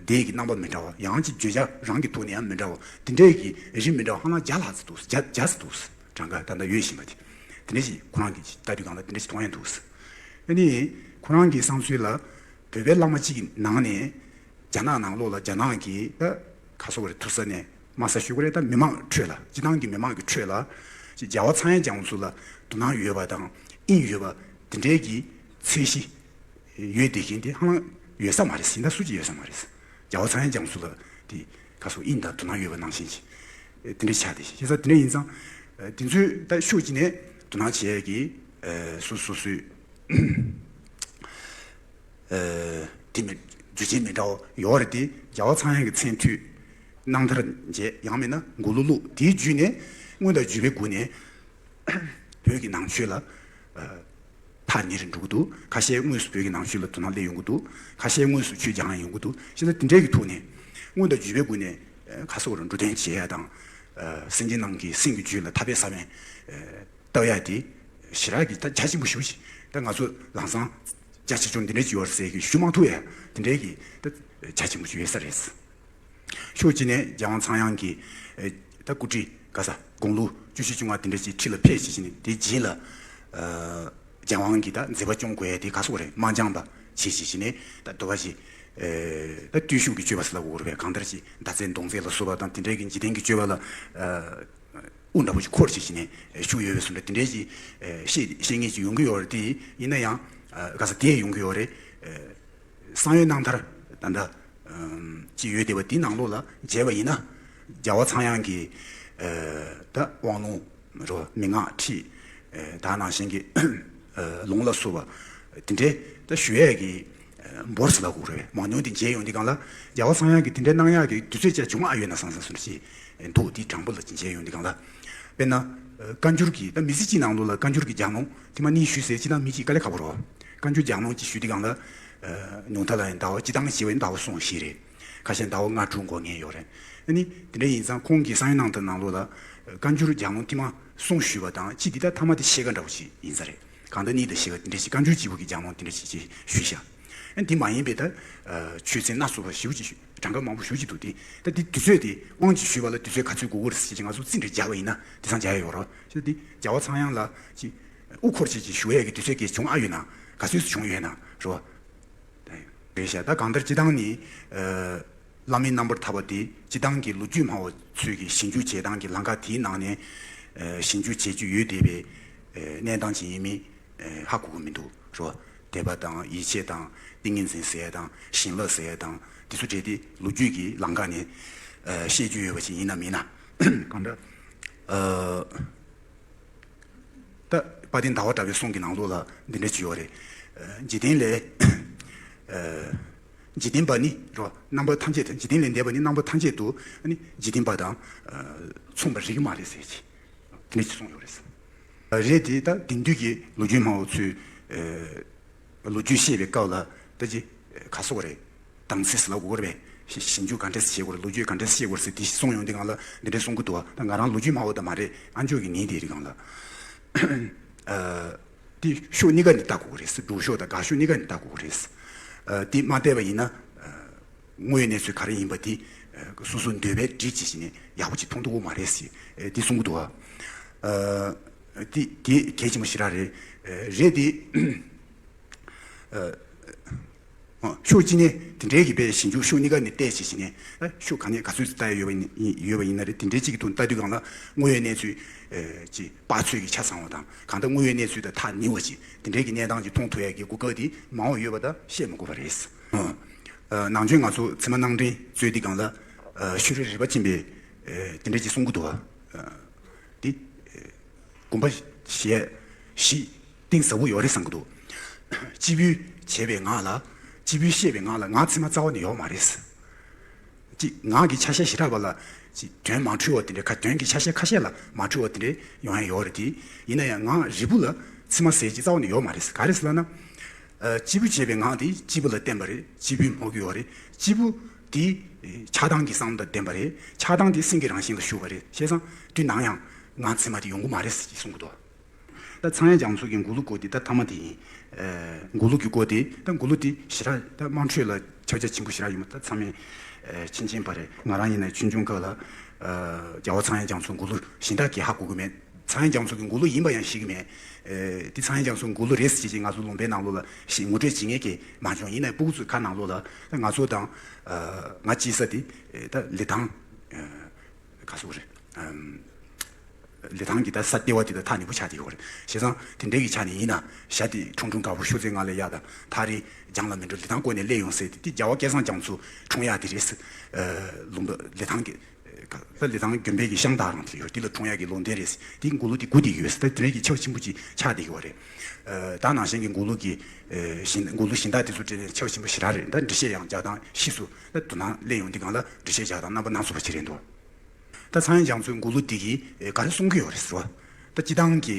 སྡེ་གི་རྣམ་པ་མི་འདྲ་བ། ཡང་ཅིག་བརྗོད་བྱ་རང་གི་ཐོག་ནས་ཡང་མི་འདྲ་བ། དེ་འདྲའི་གི་རིགས་མི་འདྲ་བ་ཧ་ལམ་བརྒྱ་ལྷག་ཙམ་འདུག་བརྒྱ་བརྒྱ་ཙམ་འདུག་གྲངས་ཀ་ད་ལྟ་ཡོད་བཞིན་པ་དེ། དེ་འདྲ་ཞིག་ཁོ་རང་གིས་ལྟ་དུས་སྒང་ལ་དེ་འདྲ་ཞིག་མཐོང་ཡ་འདུག་ཨ་ནི་ཁོ་རང་གི་བསམ་ཚུལ་ལ་བོད་པའི་བླ་མ་གཅིག་གི་ནང་ནས། རྒྱ་ནག་ནང་ལོགས་ལ་རྒྱ་ནག་གི་ད་ག་སོག་རེད། ཐུག་ས་ནས་དམའ་ས་ཞུ་གི་རེད། ད་མི་མང་ཁྲོད་ལ། སྤྱི་བཏང་གི་མི་མང་གི་ཁྲོད་ལ་ཅིག་རྒྱལ་བ་ཚངས་དབྱངས་རྒྱ་མཚོ་ལ་དོ་སྣང་ཡོད་པ་དང་ དབྱིངས་ཡོད་པ་དེ་འདྲའི་གི་ཚད་གཞི་ཡོད་བསྡད་མཁན་དེ་ཧ་ལམ་ཡོད་ས་མ་རེད། ཡིན་ད་སུ་གཅིག་ཡོད་ས་མ་རེད། རྒྱལ་བ་ཚངས་དབྱངས་རྒྱ་མཚོ་ལ་དེ་ག་སོ་དབྱིངས་དང་དོ་སྣང་ཡོད་པ་ནང་བཞིན་ཅིག་དེ་འདྲ་ཆགས་བསྡད་ཤག་བྱས་ཙང་དེ་འདྲ་ཡིན་ཙང་དེ་ཚོས་ད་ཕྱོགས་གཅིག་ནས་དོ་སྣང་བྱེད་ཡ་གི་སོ་སོ་སོའི་དེ་མི་རྒྱུ་རྐྱེན་མི་འདྲ་བ་ཡོད་རེད། དེ་རྒྱལ་བ་ཚངས་དབྱངས་ཀྱི་མཚན་ཐོས་རྣམ་ཐར་མཇལ། ཡང་མིན་ན་མགུར་གླུ་བླུགས། དེའི་བརྒྱུད་ནས་སྔོན་དང་བརྒྱུད་པའི་སྒོ་ནས་བོད་ཀྱི་ནང་ཆོས་ལ་ཐག་ཉེ་རུ་འགྲོ་གི་འདུག་ཁ་ཤས་དངོས་སུ་བོད་ཀྱི་ནང་ཆོས་ལ་དོ་སྣང་སླེབས་ཡོང་གི་འདུག་ཁ་ཤས་དངོས་སུ་ཆོས་སྦྱང་ཡ་ཡོང་གི་འདུག་བྱས་ཙང་དེ་འདྲའི་གི་ཐོག་ནས་སྔོན་དང་བརྒྱུད་པའི་སྒོ་ནས་ཁ་སོགས་རུ་འགྲོ་དོན་བྱེད་ཡ་དང་། སེམས་ཅན་རྣམས་ཀྱི་སེམས་ཀྱི་རྒྱུད་ལ་ཐར་པའི་ས་བོན་བཏབ་ཡ་དེ་ཞེ་དྲག་གི་ད་རྒྱ་ཆེན་པོ་ཞེ་པོ་ཅིག་ད་ང་ཚོ་ལམ་སང་རྒྱ་ཆེ་ཆུང་འདི་འདྲ་ཅིག་ཡོད་རེད་ཟེར་གི་ཞུ་མ་ཐུབ་ཡ་དེ་འདྲའི་གི་ད་རྒྱ་ཆེན་པོ་ཅིག་ཡོད་ས་རེད། ཕྱོགས་གཅིག་ནས་རྒྱལ་དབང་ཚངས་དབྱངས་ཀྱི་ད་སྐུ་བྲིས་ག་ས་དགུང་ལོ་བཅུ་བཞི་བཅུ་ལྔ་དེ་འདྲ་ཅིག་ཁྲི་ལ་ཕེབས་བྱས་བྱས་ནས་དེ་རྗེས་ལ་རྒྱལ་དབང་གི་ད་མཛད་པ་སྐྱོང་དགོས་ཡ་དེ་ག་སོགས་རེད། མ་འགྱངས་པ་བྱས་བྱས་བྱས་ནས་ད་དུ་བ་ཞིག་ད་བརྟུལ་ཞུགས་ཀྱི་སྤྱོད་པ་ཟེར་ལབ་དགོས་རེད་པས། གང་ལྟར་ཅིག་མདའ་རྩེད་མདུང་རྩེད་ལ་སོགས་པ་དང་དེ་འདྲའི་གི་འཇིག་རྟེན་གྱི་སྤྱོད་པ་ལ་དབུ་འདྲ་པོ་ཞིག་འཁོར་བྱས་བྱས་ནས་བཞུགས་ཡོད་པའི་བཟོ་འདྲ་དེ་འདྲའི་ཅིག་བཤད་བཤད་མཁན་ཅིག་ཡོང་གི་ཡོད་རེད། དེ་ཡིན་ན་ཡང་ག་ས་དེ་ཡོང་གི་ཡོད་རེད། བསམ་ཡས་རྣམ་ཐར་ད་ལྟ་ཅིག་ཡོད་བསྡད་པ་དེའི་ནང་ལོགས་ལ་མཇལ་བ་ཡིན་ན་རྒྱལ་བ་ཚངས་དབྱངས་ཀྱི་ད་དབང་ལུང་རོ་མན་ངག་ཁྲིད་ད་ནང་བཞིན་གྱི་ལུང་ལ་སོགས་པ་དེ་འདྲའི་ད་ཞུ་ཡས་ཀྱི་འབོར་ཟེར་ལབ་དགོས་རེད། མང་ཉུང་དེ་མཇལ་ཡོང་དུས་སྒང་ལ་རྒྱལ་བ་ཚངས་དབྱངས་ཀྱིས་དེ་འདྲའི་གནང་ཡག་གི་དུས་ཚོད་ཅིག་བྱུང་ཨ་ཡོད་ན་བསམ་བསམ་བསམ་ཞིག་འདུག་དེ་དྲང་པོ་ལ་ཅིག་མཇལ་ཡོང་དུས་སྒང་ལ། དཔེར་ན། བཀའ་འགྱུར་གྱི་ད་མི་ཚེ་གཅིག་ནང་ལོགས་ལ་བཀའ་འགྱུར་གྱི་ལྗགས་ལུང་ཐེངས་མ་གཉིས་ཞུས་ཟེར་སྤྱིར་བཏང་མི་གཅིག་དཀའ་ལས་ཁག་པོ་རེད། བཀའ་འགྱུར་ལྗགས་ལུང་གཅིག་ཞུས་དུས་སྒང་ལ། ཉུང་མཐའ་ལ་ཡང་ཟླ་བ་སྤྱིར་བཏང་བྱས་པ་ཡིན་ཟླ་བ་གསུམ་བཞི་རེད། ཁ་ཤས་ཟླ་བ་ལྔ་དྲུག་འགོར་མཁན་ཡོད་རེད། ཨ་ནི་དེ་འདྲ་ཡིན་ཙང་ཁོང་གི་བསམ་ཡས་རྣམ་ཐར་ནང་ལོགས་ལ། བཀའ་འགྱུར་ལྗགས་ལུང་ཐེངས་མ་གསུམ་ཞུས་པ་དང་གཅིག་འདི་ད་ཐ་མ་དེ་ཕྱེད་ཀ་འདྲ་བོ་ཞིག་ཡིན་ས་རེད། གང་ལྟར་གཉིས་དང་ཕྱེད་ཀ་དེ་འདྲ་ཞིག་བཀའ་འགྱུར་གཅིག་པུ་གི་ལྗགས་ལུང་དེ་འདྲ་ཞིག་ཅིག་ཞུས་ཤག་ཨ་ནི་དེ་མ་ཡིན་པའི་ད། ཆོས་ཚན་སྣ་ཚོགས་པ་ཞེ་པོ་ཅིག་ཞུས། གྲངས་ཀ་མང་པོ་ཞེ་པོ་ཅིག་འདུག་སྟེ། ད་འདི་དུས་ཚོད་དེ་དབང་ཅིག་ཞུས་པ་ལ་དུས་ཚོད་ག་ཚོད་འགོར་གི་རེད་ཟེར་ཅིག་ང་ཚོ་རྩིས་འདྲ་རྒྱག་པ་ཡིན་ན་དེང་སང་རྒྱག་ཡ་ཡོད་རེད། ཞེས་ཏེ་རྒྱལ་བ་ཚངས་དབྱངས་ལ་ཅིག་དབུ་འཁོར་བྱས་ཅིག་ཞུ་ཡས་ཀྱི་དུས་ཚོད་ཀྱི་བྱུང་ཨ་ཡོད་ན་ག་ཚོད་ཅིག་བྱུང་ཡོད་ན་རེད་བ། རེད་ཤག་ད་གང་ལྟར་སྤྱིར་བཏང་ནི། བླ་མའི་རྣམ་པར་ཐར་པ་དེ་སྤྱིར་བཏང་གི་ལོ་རྒྱུས་སྨྲ་བ་ཚོས་ཀྱི་ཞིབ་འཇུག་བྱེད་སྟངས་ཀྱི་ལམ་ཁ་དེའི་ནང་ནས། ཞིབ་འཇུག་བྱེད་རྒྱུ་ཡོད་བསྡད་པའི་གནས་སྟངས་ཅིག་ཡིན་མིན་ཧ་གོ་གི་མི་འདུག་རོ། དད་པ་དང་ཡིད་ཆེས་དང་ཏིང་ངེ་འཛིན་ཟེར་ཡ་དང་བྱིན་རླབས་ཟེར་ཡ་དང་དེ་ཚོ་བྲལ་ཏེ་ལོ་རྒྱུས་ཀྱི་ལམ་ཁ་ནས་བཤད་རྒྱུ་ཡོད་པ་ཅིག་ཡིན་ན་མིན་ན། གང་འདྲ། ད་དཔལ་ལྡན་ཟླ་བ་གྲགས་པའི་གསུང་གི་ནང་ལོགས་ལ་འདི་འདྲ་ཅིག་ཡོད་རེད། འཇིག་རྟེན་ལས། འཇིག་རྟེན་པ་ནི་རོ་རྣམ་པ་ཐམས་ཅད་དུ་འཇིག་རྟེན་ལས་འདས་པ་ནི་རྣམ་པ་ཐམས་ཅད་དུ་ནི་འཇིག་རྟེན་པ་དང་མཚུངས་པར་རིག་གི་མ་རེད་ཟེར་གྱི། དེ་འདྲ་ཅིག་གསུངས་ཡོད་རེད། རེད་དེ་ད་དེང་དུས་ཀྱི་ལོ་རྒྱུས་སྨྲ་བ་ཚོས། ལོ་རྒྱུས་བཤད་པའི་སྐབས་ལ་ད་ཅི་ག་སོགས་རེད། དམ་ཚིག་ཟེར་ལབ་དགོས་རེད་པས། ཞིབ་འཇུག་ག་འདྲས་བྱེད་དགོས་རེད། ལོ་རྒྱུས་ག་འདྲས་བཤད་དགོས་རེད་ཟེར་དེ་གསུངས་ཡོང་དུས་སྒང་ལ་འདི་འདྲས་གསུང་གི་འདུག་བ། ད་ང་རང་ལོ་རྒྱུས་སྨྲ་བ་ད་མ་རེད། ཨ་མཆོག་གིས་ཉན་དེ་རིགས་སྒང་ལ། དེ་ཕྱོགས་གཉིས་ཀ་ནས་ལྟ་དགོས་རེད། སྒྲུབ་ཕྱོགས་དང་དགག་ཕྱོགས་གཉིས་ཀ་ནས་ལྟ་དགོས་རེད། དེ་མ་བལྟས་པ་ཡིན་ན། དངོས་ཡོད་གནས་ཚུལ་ག་རེ་ཡིན་པ་དེ། སོ་སོ་འདོད་པའི་འགྲིག་བྱེད་བྱས་ནས་ཡག་པོ་ཅིག་མཐོང་ཐུབ་ཀྱི་མ་རེད་ཟེར། དེ་གསུང་གི་འདུག་བ། དེ་དེ་གལ་ཆེན་པོ་ཞེ་དྲག་རེད། རེད་དེ། ཕྱོགས་གཅིག་ནས་དེ་འདྲའི་གི་པའི་ཞིབ་འཇུག་ཕྱོགས་གཉིས་ཀ་ནས་བལྟས་བྱས་བྱས་ནས་ཕྱོགས་ག་ནས་ག་ཚོད་ལྟ་ཡ་ཡོད་པ་ཡིན་ཡོད་པ་ཡིན་ན་རེད། དེ་འདྲའི་གཅིག་གི་ཐོག་ལྟ་དུས་སྒང་ལ་དངོས་ཡོད་གནས་ཚུལ་ཅིག་དཔག་ཚོད་ཀྱི་ཆ་ཚང་བ་དང་གང་ལྟར་དངོས་ཡོད་གནས་ཚུལ་དང་ཐག་ཉེ་བ་ཅིག་དེ་འདྲའི་གི་གནས་སྟངས་ཅིག་མཐོང་ཐུབ་ཡ་གི་གོ་སྐབས་དེ་མང་བ་ཡོད་པ་ད་བཤད་མི་དགོས་པ་རེད། ནང་ཆོས་ང་ཚོ་ཚད་མ་ནང་འདྲེན་རྩོད་དུས་སྒང་ལ་ཤེས་རིག་རིག་པ་ཅན་པས་དེ་འདྲ་ཅིག་གསུང་གི་འདུག་བ། འདི། དགོངས་པ་བཞེས་ཞིག་གཏིང་ཟབ་པོ་ཡོད་རེད་བསམ་གྱི་འདུག་སྤྱི་ཕུད་བྱས་པའི་ངག་ལ། སྤྱི་ཕུད་བཤད་པའི་ངག་ལ་ངག་ཚད་མ་རྩ་བ་ནས་ཡོད་མ་རེད། ཅིག་ངག་གི་ཆ་ཤས་ཞེ་དྲག་པ་ལ་ཅིག་དོན་མ་འཁྲུལ་བ་དེ་འདྲ་ཁ་དོན་གྱི་ཆ་ཤས་ཁ་ཤས་ལ་མ་འཁྲུལ་བ་དེ་འདྲ་ཡོང་ཡ་ཡོད་རེད་དེ། ཡིན་ན་ཡང་ངག་རིལ་བུ་ལ་ཚད་མ་ཟེར་ཅིག་རྩ་བ་ནས་ཡོད་མ་རེད། ག་རེ་ཟེར་ལབ་ན། སྤྱི་ཕུད་བྱས་པའི་ངག་དེ་སྤྱི་ཕུད་ལ་བརྟེན་པ་རེད། སྤྱི་ཕུད་མོ་གི་ཡོད་རེད། སྤྱི་ཕུད་དེ་ཆགས་སྡང་གི་བསམ་བློ་དང་ལྡན་པ་རེད། ཆགས་སྡང་དེ་སེམས་ཀྱི་རང་བཞིན་ལ་ཞུགས་པ་རེད། བྱས་ཙང་དུས་ནམ་ཡང་ངག་ཚད་མ་དེ་ཡོང་གི་མ་རེད་ཟེར་གྱིས་གསུང་གི་འདུག་ད་ཚངས་དབྱངས་རྒྱ་མཚོ་གི་མགུར་གླུ་སྐོར་དེ་ད་ཐ་མ་དེ་ཡིན། མགུར་གླུ་གི་སྐོར་དེ་ད་མགུར་གླུ་དེ་ཞེ་དྲག་ད་དམངས་ཁྲོད་ལ་ཁྱབ་རྒྱ་ཆེན་པོ་ཞེ་དྲག་ཡོད་མ་ད་ཚང་མས་ཕྱིན་ཕྱིན་པ་རེད། ང་རང་ཡིན་ན་ཆུང་ཆུང་སྐབས་ལ་རྒྱལ་བ་ཚངས་དབྱངས་རྒྱ་མཚོ་མགུར་གླུ་གཞན་དག་གིས་ཧ་གོ་གི་མེད། ཚངས་དབྱངས་རྒྱ་མཚོ་གི་མགུར་གླུ་ཡིན་པ་ཡང་ཤེས་ཀྱི་མེད། ཨེ། དེ་ཚངས་དབྱངས་རྒྱ་མཚོ་མགུར་གླུ་རེད་ཟེར་བྱས་ཅིག་ང་ཚོ་ལུང་པའི་ནང་ལོགས་ལ་ཞིག་ངོ་སྤྲོད་བྱེད་མཁན་གྱི་མ་བྱུང་། ཡིན་ནའི་སྤུ་གུ་ཚོའི་ཁ་ནང་ལོགས་ལ་ད་ང་ཚོ་དང་། ཨ། ང་སྐྱེས་ས་དེ་ཨེ་ད་ལི་ཐང་། ཨ། ག་སོག་རེད། ཨམ། ལི་ཐང་གི་ད་ས་ལྟེ་བ་དེ་ད་ཐག་ཉེ་པོ་ཆགས་བསྡད་ཡོད་རེད། བྱས་ཙང་དེ་འདྲའི་གི་ཆ་ནས་ཡིན་ན་ཞྭ་དེ་ཁྲུང་ཁྲུང་དཀར་པོ་ཤུག་རྩེ་ལྔ་ལས་གཡག་དང་ཐག་རིང་རྒྱང་ལ་མི་འགྲོ་ལི་ཐང་བསྐོར་ནས་སླེབས་ཡོང་ཟེར་དེ་དེ་རྒྱལ་བ་སྐལ་བཟང་རྒྱ་མཚོ་འཁྲུངས་ཡག་དེ་རེད། ལུང་པ་ལི་ཐང་གི་ད་ལི་ཐང་དགོན་པའི་གི་ཤང་ད་རང་དེ་ཡོད་དེ་ལ་འཁྲུངས་ཡག་གི་ལུང་བསྟན་རེད། དེ་མགོ་ལུག་དེ་སྒུག་བསྡད་ཡོད། ད་དེ་རིང་གི་ཆེ་བ་ཆེན་པོ་ཅིག་ཆགས་བསྡད་ཡོད་རེད། ད་ནང་བཞིན་གི་མགོ་ལུག་གི་ཞིང་མགོ་ལུག་ཞིང་བདག་དེ་ཚོ་དྲན་ནས་ཆེ་བ་ཆེན་པོ་ཞེ་དྲག་རེད། ད་འགྲེལ་བཤད་ཡང་རྒྱག་སྟངས་ཤེས་སུ་ད་དུ་ནང་སླེབས་ཡོང་དུས་སྒང་ལ་འགྲེལ་བཤད་རྒྱག་སྟངས་རྣམ་པ་སྣ་ཚོགས་པ་ཅིག་རེད་འདུག་ད་ཚངས་དབྱངས་རྒྱ་མཚོའི་མགོ་ལུག་འདི་གིས་ག་རེ་གསུང་གི་ཡོད་རེད་ཟེར་བ། ད་སྤྱི་བཏང་གི་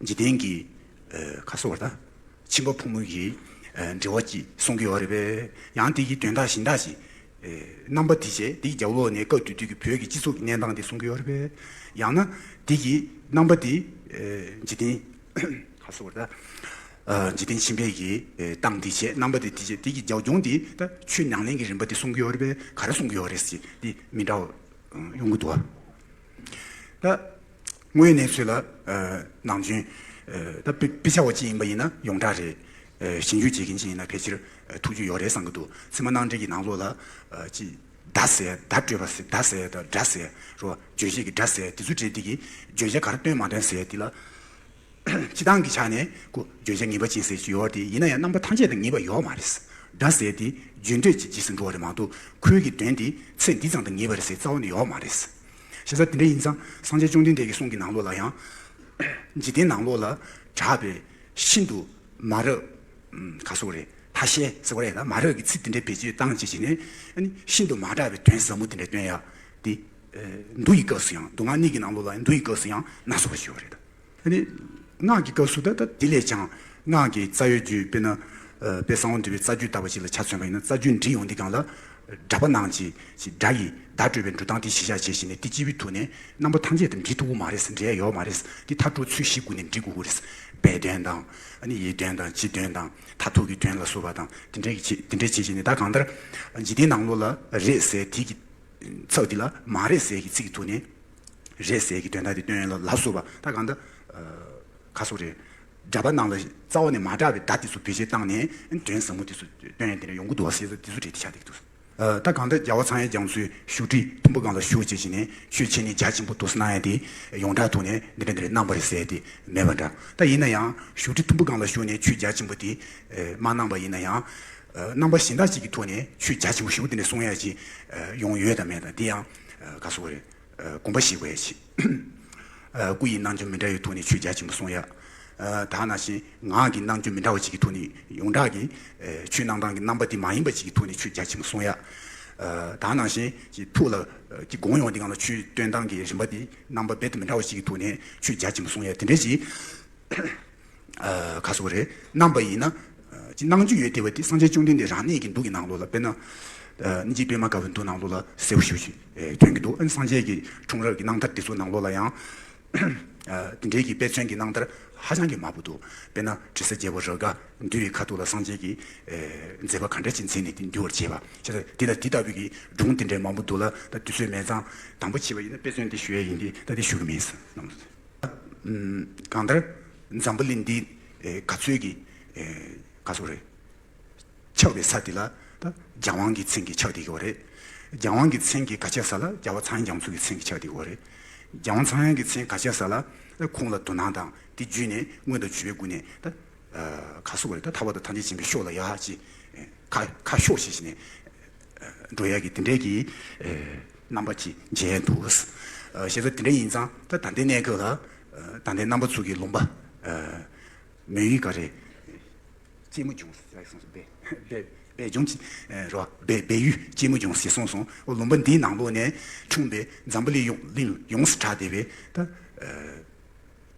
འཇིག་རྟེན་གྱི་ཁ་གསོ་བར་ད་ཁྱིམ་པ་ཕོ་མོ་གི་འབྲེལ་བ་ཅིག་གསུང་གི་ཡོད་རེད་པས། ཡང་དེ་གི་དོན་དག་གཞན་དག་ཅིག་རྣམ་པ་དེ་བྱས་དེ་གི་རྒྱབ་ལོགས་ནས་སྐབས་དེ་དུས་ཀྱི་བོད་ཀྱི་སྤྱི་ཚོགས་ཀྱི་གནས་སྟངས་དེ་གསུང་གི་ཡོད་རེད་པས། ཡང་ན་དེ་གི་རྣམ་པ་དེ་འཇིག་རྟེན་ཁ་གསོ་བར་ད། འཇིག་རྟེན་ཆེན་པོའི་གི་སྟངས་འདི་བྱས་རྣམ་པ་འདི་འདི་བྱས་འདི་གི་རྒྱབ་ལྗོངས་འདི་ད་ཆོས་ཉམས་ལེན་གྱི་རིམ་པ་འདི་གསུང་གི་ཡོད་རེད་པས། ག་རེ་གསུང་གི་ཡོད་རེད་ཟེར་འདི་མི་འདྲ་བ་ཡོང་གི་འདུག་བ། ད་དངོས་གནས་ཚུལ་ལ་ནང་ཆོས་ད་དཔེ་དཔེ་ཆ་བ་ཅིག་ཡིན་པ་ཡིན་ན་ཡོངས་གྲགས་རེད། ཞིབ་འཇུག་བྱེད་མཁན་ཅིག་ཡིན་ན་ཕལ་ཆེར་ཐུགས་རྒྱུས་ཡོད་རེད་བསམ་གི་འདུག་ཚད་མ་རྣམ་འགྲེལ་གྱི་ནང་ལོགས་ལ་ཅིག་བརྡ་ཟེར་བརྡ་སྤྲོད་པ་ཟེར་བརྡ་ཟེར་དང་སྒྲ་ཟེར་རོ། བརྗོད་བྱེད་ཀྱི་སྒྲ་ཟེར་དེ་ཚོ་བྲིས་དེ་གི་བརྗོད་བྱ་ག་རེ་སྟོན་མ་སྟོན་ཟེར་དེ་ལ། སྤྱི་བཏང་གི་ཆ་ནས་ཁོ་བརྗོད་བྱ་ངེས་པ་ཅན་ཟེར་ཞིག་ཡོད་དེ་ཡིན་ན་ཡང་རྣམ་པ་ཐམས་ཅད་དང་ངེས་པ་ཡོད་མ་རེད། སྒྲ་ཟེར་དེ་བརྗོད་འདོད་ཀྱི་རྗེས་སུ་འགྲོ་བ་རེད་མ་གཏོགས་ཁོའི་གི་དོན་དེ་ཚེ་འདི་ཙམ་དུ་ངེས་པ་རེད་ཟེར་རྩ་བ་ནས་ཡོད་མ་རེད། བྱས་ཙང་དེ་འདྲ་ཡིན་ཙང་སངས་རྒྱས་བཅོམ་ལྡན་འདས་ཀྱི་གསུང་གི་ནང་ལོགས་ལ་ཡང་། འཇིག་རྟེན་ནང་ལོགས་ལ་གྲགས་པའི་ཤིན་ཏུ་མ་རབས། ཁ་སོག་རེད་ཐ་ཤལ་ཟེར་བ་རེད་ད་མ་རབས་ཀྱི་ཚིག་དེ་འདྲའི་བེད་སྤྱོད་བཏང་བྱས་བྱས་ནས་ཤིན་ཏུ་མ་གྲགས་པའི་དོན་ཟབ་མོ་དེ་འདྲ་སྟོན་ཡག་དེ། མདོ་ཡི་སྐབས་སུ་ཡང་མདོ་སྔགས་གཉིས་ཀྱི་ནང་ལོགས་ལ་མདོ་ཡི་སྐབས་སུ་ཡང་སྣ་ཚོགས་པ་ཞིག་ཡོད་རེད། ཨ་ནི། སྔགས་ཀྱི་སྐབས་སུ་ད་ལྟ་དེ་ལས་ཀྱང་སྔགས་ཀྱི་རྩ་བའི་རྒྱུད་དཔེར་ན། དཔལ་གསང་བ་འདུས་པའི་རྩ་རྒྱུད་ལྟ་བུ་ཞིག་ལ་ཆ་མཚོན་པ་ཡིན་ན་རྩ་རྒྱུད་འབྲི་ཡོང་དུས་སྒང་ལ། སྒྲ་པ་ནང་གི་ཞིག་སྒྲ་ཡི་བརྡ་སྤྲོད་པའི་འགྲོ་སྟངས་དེ་གཞི་བཞག་བྱས་ཤིང་ནས་དེ་སྤྱི་བོའི་ཐོག་ནས་རྣམ་པ་ཐམས་ཅད་དུ་འབྲི་ཐུབ་ཀྱི་མ་རེད་ཟེར་འབྲི་ཡ་ཡོད་མ་རེད། དེ་མཐར་གཏུགས་ཚུལ་བཞི་སྒོ་ནས་འབྲི་དགོས་ཀྱི་རེད། སྦས་དོན་དང་ཨ་ནི་ཡིད་དོན་དང་སྤྱི་དོན་དང་མཐར་ཐུག་གི་དོན་ལ་སོགས་པ་དང་དེ་འདྲའི་གི་བྱེད་དེ་འདྲའི་བྱེད་བྱས་ནས་ད་གང་ལྟར་འཇིག་རྟེན་ནང་ལོགས་ལ་རེད་ཟེར་དེ་གི་ཚབ་དེ་ལ་མ་རེད་ཟེར་གྱི་ཚིག་གི་ཐོག་ནས། རེད་ཟེར་གྱི་དོན་དག་དེ་སྟོན་ཡོད་ལ་ལ་སོགས་པ་ད་གང་ལྟར། ཁ་སོག་རེད། སྒྲ་པ་ནང་ལ་རྩ་བ་ནས་མ་གྲགས་པའི་བརྡ་དེ་ཚོ་བེད་སྤྱོད་བཏང་ནས་དོན་ཟབ་མོ་དེ་ཚོ་སྟོན་ཡ་དེ་འདྲ་ཡོང་གི་འདུག་བ་ཟེར་ཚོ་དེ་ཚོ་རེད་དེ་ཆགས་བསྡད་ཀྱི་འདུག་ད་གང་ལྟར་རྒྱལ་བ་ཚངས་དབྱངས་རྒྱ་མཚོས་བཞུགས་ཁྲི་ཐུམ་པ་སྒང་ལ་བཞུགས་བྱས་བྱས་ནས་ཆོས་འཆད་ཉན་རྒྱ་ཆེན་པོ་འདུག་སེ་གནང་ཡ་དེ་ཡོངས་གྲགས་ཐོག་ནས་འདི་འདྲ་འདི་འདྲ་གནང་བ་རེད་ཟེར་ཡ་དེ་མེད་པ་འདྲ། ད་ཡིན་ན་ཡང་བཞུགས་ཁྲི་ཐུམ་པ་སྒང་ལ་བཞུགས་ནས་ཆོས་རྒྱ་ཆེན་པོ་དེ་མ་གནང་པ་ཡིན་ན་ཡང་། རྣམ་པ་གཞན་དག་ཅིག་གི་ཐོག་ནས་ཆོས་རྒྱ་ཆེན་པོ་ཞེ་པོ་དེ་འདྲ་གསུང་ཡ་ཅིག་ཡོང་ཡོད་དམ་མེད་དམ་དེ་ཡང་ག་སོག་རེད། དགོངས་པ་བཞེས་དགོས་ཡ་ཅིག་སྐུ་ཡི་རྣལ་འབྱོར་མི་འདྲ་བའི་ཐོག་ནས་ཆོས་རྒྱ་ཆེན་པོ་གསུང་ཡ། ད་ནང་བཞིན་ངག་གི་རྣལ་འབྱོར་མི་འདྲ་བ་ཅིག་གི་ཐོག་ནས་ཡོངས་གྲགས་ཀྱི་ཆོས་གནང་སྟངས་ཀྱི་རྣམ་པ་དེ་མ་ཡིན་པ་ཅིག་གི་ཐོག་ནས་ཆོས་རྒྱ་ཆེན་པོ་གསུང་ཡ། ད་ནང་བཞིན་ཅིག་ཐུགས་ལ་ཅིག་དགོངས་ཡོང་དེ་སྒང་ལ་ཆོས་སྟོན་སྟངས་ཀྱི་རིམ་པ་དེ་རྣམ་པ་རྦད་དེ་མི་འདྲ་བ་ཅིག་གི་ཐོག་ནས་ཆོས་རྒྱ་ཆེན་པོ་གསུང་ཡ་དེ་འདྲ་ཅིག་ཁ་སོག་རེད། རྣམ་པ་ཡིན་ན། ཅི་སྣང་རྒྱུ་ཡོད་དེ་བ་དེ་སངས་རྒྱས་བཅོམ་ལྡན་འདས་རང་ཉིད་ཀྱི་མདོ་གི་ནང་ལོགས་ལ་དཔེར་ན། སྙིང་རྗེ་པད་མ་དཀར་པོའི་མདོ་ནང་ལོགས་ལ་གསལ་པོ་ཞེ་པོ་ཅིག་ཐོན་གྱི་འདུག་ཨ་ནི་སངས་རྒྱས་ཀྱི་འཁྲུངས་རབས་ཀྱི་རྣམ་ཐར་དེ་ཚོ་ནང་ལོགས་ལ་ཡང་། དེ་འདྲའི་གི་དཔེ་མཚོན་གྱི་རྣམ་ཐར་ཧ་ཅང་གི་མང་པོ་འདུག་དཔེར་ན་དྲི་ཟ་རྒྱལ་པོ་རཱ་ག་འདུལ་བའི་ཁ་ཐུག་ལ་སངས་རྒྱས་ཀྱིས་མཛད་པ་ག་འདྲ་ཅིག་མཛད་ནས་དེ་འདུལ་བར་བྱེད་པ་བྱས་ཙང་དེ་ལ་དེ་ལྟ་བུའི་གི་སྒྲུང་དེ་འདྲའི་མང་པོ་འདུག་ལ་ད་དུས་ཚོད་མེད་ཙང་དང་པོ་བྱས་པ་ཡིན་ན་དཔེ་མཚོན་དེ་ཞུ་ཡ་ཡིན་ཏེ་ད་དེ་ཞུ་གི་མིན་ཟེར་གནང་། གང་ལྟར་འཛམ་བུ་གླིང་འདི་ག་ཚོད་ཀྱི་ག་ཚོད་རེད། ཆགས་པའི་ས་དེ་ལ་ད་རྒྱལ་དབང་གི་མཚན་གྱིས་ཆགས་བསྡད་ཀྱི་ཡོད་རེད། རྒྱལ་དབང་གི་མཚན་གྱིས་ག་ཆགས་ས་ལ་རྒྱལ་བ་ཚངས་དབྱངས་རྒྱ་མཚོ་གི་མཚན་གྱིས་ཆགས་བསྡད་ཀྱི་ཡོད་རེད། རྒྱལ་དབང་ཚངས་དབྱངས་ཀྱི་མཚན་ག་ཆགས་ས་ལ་ད་ཁོང་ལ་དོ་སྣང་དང་དེ་བརྒྱུད་ནས་མངོན་དུ་གྱུར་པའི་སྒོ་ནས་ད་ག་ཚོད་རེད་ད་ཐར་པ་དང་ཐམས་ཅད་མཁྱེན་པའི་ཕྱོགས་ལ་ཡར་ཅིག་ཁ་ཁ་ཕྱོགས་ཤིག་ནས། འགྲོ་ཡག་གི་དེ་འདྲའི་གི་རྣམ་པ་ཅིག་མཇལ་འདུག་ཞེས་པ་དེ་འདྲ་ཡིན་ཙང་ད་ད་ལྟའི་གནས་སྐབས་ལ་ད་ལྟའི་རྣམ་པ་ཚོ་གི་ལུང་པ་མོན་ཡུལ་ག་རེ་སྐྱེས་མོ་ལྗོངས་ཟེར་སོང་སོང་སྦས་སྦས་སྦས་ལྗོངས་ཅིག་རོ་སྦས་སྦས་ཡུལ་སྐྱེས་མོ་ལྗོངས་ཟེར་སོང་སོང་ལུང་པ་འདིའི་ནང་ལོགས་ནས་འཁྲུངས་པའི་འཛམ་བུ་གླིང་ཡོངས་གླིང་ཡོངས་སུ་གྲགས་བསྡད་པའི་ད།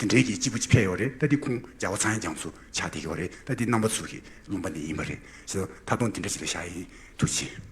དེ་འདྲའི་གི་སྐྱེས་བུ་ཅིག་ཕེབས་ཡོད་རེད། ད་དེ་ཁོང་རྒྱལ་བ་ཚངས་དབྱངས་རྒྱ་མཚོ་ཆགས་བསྡད་ཡོད་རེད། ད་དེ་རྣམ་པ་ཚོ་གི་ལུང་པ་ནས་ཡིན་པ་རེད་ཟེར་མཐའ་སྟོང་དེ་འདྲ་ཞིག་ལ་བཞག་ཡིན། ཐུགས་རྗེ་ཆེ།